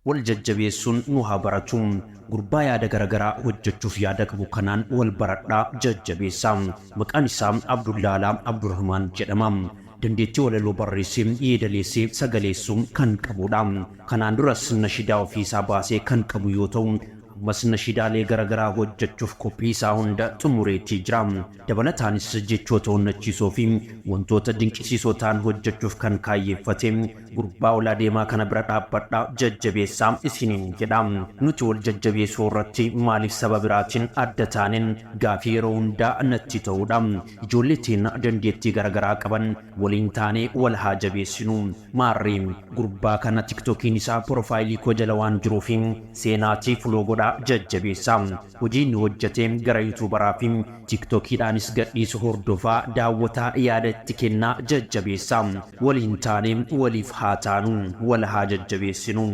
Wal jajjabeessuun nu haa baratu. Gurbaa yaada garagaraa hojjechuuf yaada qabu kanaan wal baradhaa jajjabeessaa. Maqaan isaa Abdullaalaa Abdurrahmaan jedhama. Dandeettii walaloo barreessee, yeedaleessee, sagaleessuu kan qabudha. Kanaan duras nashidaa ofiisaa baasee kan qabu yoo ta'u, ammas nashiidaalee garagaraa hojjechuuf qophii isaa hunda xumureetii jira. Dabalataanis jechoota onnachiisoo fi wantoota dinqisiisoo ta'an hojjechuuf kan kaayyeeffate gurbaa ol adeemaa kana bira dhaabbadhaa jajjabeessaa isiniin jedha. Nuti wal jajjabeessuu irratti maaliif saba biraatiin adda taaneen gaafii yeroo hundaa natti ta'uudha. Ijoollee teenna dandeettii garagaraa qaban waliin taanee wal haa jabeessinu. Maarree gurbaa kana tiktokiin isaa porofaayilii koo jala waan jiruuf seenaatii follow godhaa jajjabeessaa. Hojii inni hojjete gara yuutuubaraa fi tiktokiidhaanis gadhiisu hordofaa, daawwataa, yaada itti kennaa jajjabeessaa. Waliin taanee waliif haa taanu, wal haa jajjabeessinu.